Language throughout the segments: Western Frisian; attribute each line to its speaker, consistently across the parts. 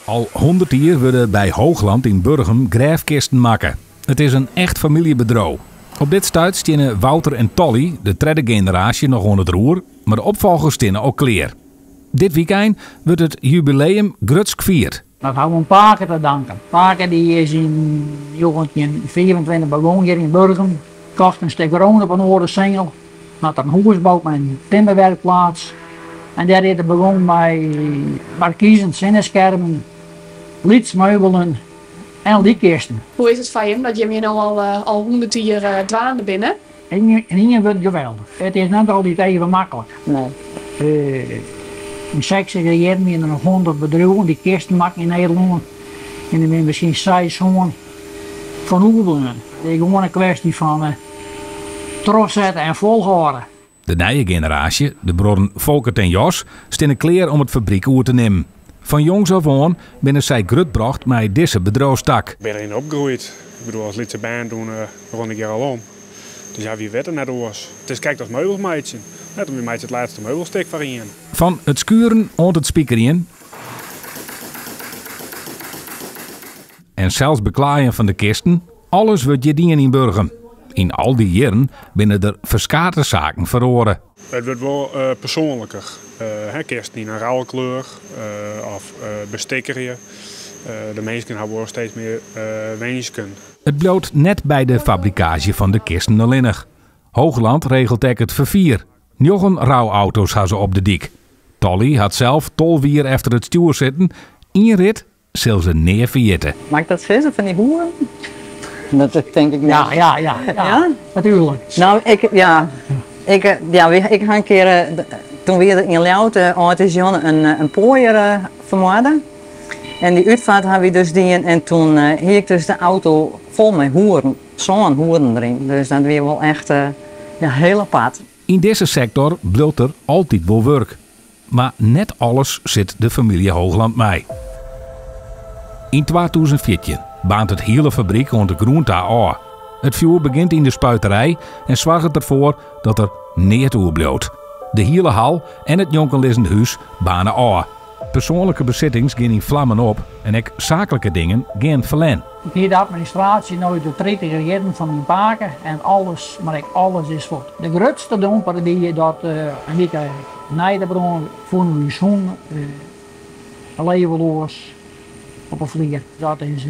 Speaker 1: Al 100 jier wurde by Hoogland yn Burgum grêfkisten makke. It is in echt famyljebedriuw. Op dit stuit steane Wouter en Tolly, de tredde generaasje, noch oan it roer, mar de opfolgers steane al klear. Dit wykein wurdt it jubileum grutsk fierd.
Speaker 2: Dat ha we oan pake te danken. Pake dy is yn 1925 begûn hjir yn Burgum, kocht in stik grûn op in oare singel, hat der in hûs boud mei in timmerwerkplaats en dêr is er begûn mei markizen, sinneskermen, lytsmeubelen en lykkisten.
Speaker 3: Hoe is it foar jim dat jim hjir no al 100 jier dwaande binne?
Speaker 2: Yn ien wurd geweldich. It is net altyd even maklik. Yn sechstiger jierren wiene der noch 100 bedriuwen dy't kisten makken yn Nederlân en der binne miskien seis, sân fan oerbleaun. It is gewoan in kwestje fan trochsette en folhâlde.
Speaker 1: De nije generaasje, de bruorren Folkert en Jos, steane klear om it fabryk oer te nimmen. Fan jongs af oan binne sy grutbrocht mei dizze bedriuwstak.
Speaker 4: Ik bin deryn opgroeid. Ik bedoel, as lytse bern toen rûn ik hjir al om. Dus ja, wy witte net oars. It is krekt as meubels meitsjen. Net om wy meitsje it lêste meubelstik foar ien.
Speaker 1: Fan it skuren oant it spikerjen en sels beklaaien fan de kisten, alles wurdt hjir dien yn Burgum. Yn al dy jierren binne der ferskate saken feroare.
Speaker 4: It wurdt wol persoanliker. Kisten yn in ruilkleur of bestikkerje. De minsken hawwe wol steeds mear winsken.
Speaker 1: It bliuwt net by de fabrikaazje fan de kisten allinnich. Hoogland regelt ek it ferfier. Njoggen rouauto's ha se op de dyk. Tolly hat sels 12 jier efter it stjoer sitten. Ien rit sil se nea ferjitte.
Speaker 5: Mei ik dat sizze fan dy hoeren? Dat tink ik net.
Speaker 2: Ja, ja, ja, ja. Natuerlik.
Speaker 5: No, ik, ja, ik, ja, ik ha in kear, toen wie der yn Ljouwert âld is Jan in poaier fermoarde. En dy útfeart ha wy dus dien en toen hie ik dus de auto fol mei hoeren, sân hoeren deryn. Dus dat wie wol echt ja, hiel apart.
Speaker 1: Yn dizze sektor bliuwt der altyd wol wurk. Mar net alles sit de famylje Hoogland mei. Yn 2014 baarnt it hiele fabryk oant de grûn ta ôf. It fjoer begjint yn de spuiterij en soarget derfoar dat der neat oerbliuwt. De hiele hal en it njonkenlizzende hús baarne ôf. Persoanlike besittings gean yn flammen op en ek saaklike dingen gean ferlern.
Speaker 2: Ik hie de administraasje no út de tritiger jierren fan myn pake en alles, mar ek alles is fuort. De grutste domper wie dat in wike nei de brân fûnen we ús hûn leaveloas op 'e flier. Dat is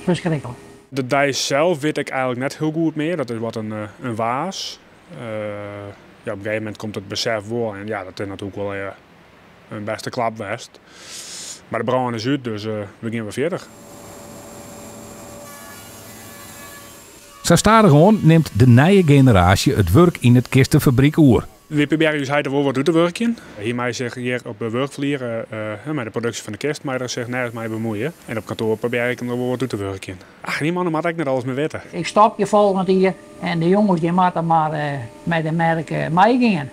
Speaker 2: ferskriklik.
Speaker 4: De dei sels wit ik eigenlik net hiel goed mear. Dat is wat in waas. Ja, op in gegeven momint komt it besef wol en ja, dat is natuerlik wol in bêste klap west. Mar de brân is út, dus we gean wer fierder.
Speaker 1: Sa stadichoan nimt de nije generaasje it wurk yn it kistefabryk oer.
Speaker 4: Wy probearje ús heit der wol wat út te wurkjen. Hy mei sich hjir op de wurkflier mei de produksje fan de kist mei er sich nergens mei bemuoie. En op kantoar probearje ik him der wol wat út te wurkjen. Ach, dy mannen moatte ek net alles mear witte.
Speaker 2: Ik stopje folgjend jier en de jonges dy moatte mar mei de merk meigean.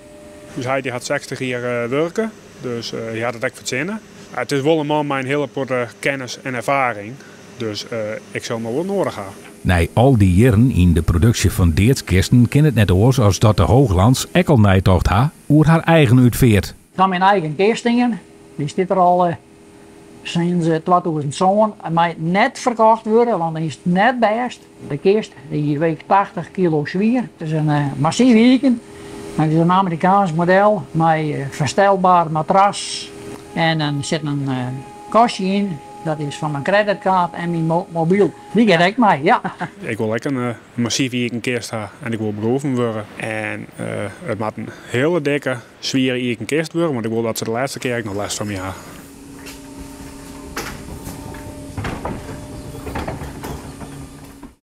Speaker 4: Us heit dy hat 60 jier wurke, dus hy hat it ek fertsjinne. It is wol in man mei in hiele protte kennis en erfaring, dus ik sil him wol noadich ha.
Speaker 1: Nei al dy jierren yn de produksje fan deadskisten kin it net oars as dat de Hooglands ek al neitocht ha oer har eigen útfeart.
Speaker 2: Ik ha myn eigen kist stean, dy stiet der al sinds 2007 en mei net ferkocht wurde, want dan is it net bêst. De kist dy weegt 80 kilo swier. It is in massyf iken. It is in Amerikaansk model mei ferstelber matras en dan sit in kastje yn. Dat is foar myn creditkaart en myn mobyl. Dy giet ek mei, ja.
Speaker 4: Ik wol ek in massyf iken kist ha en ik wol begroeven wurde. En it moat in hiele dikke, swiere iken kist wurde, want ik wol dat se de lêste kear ek noch lêst fan my ha.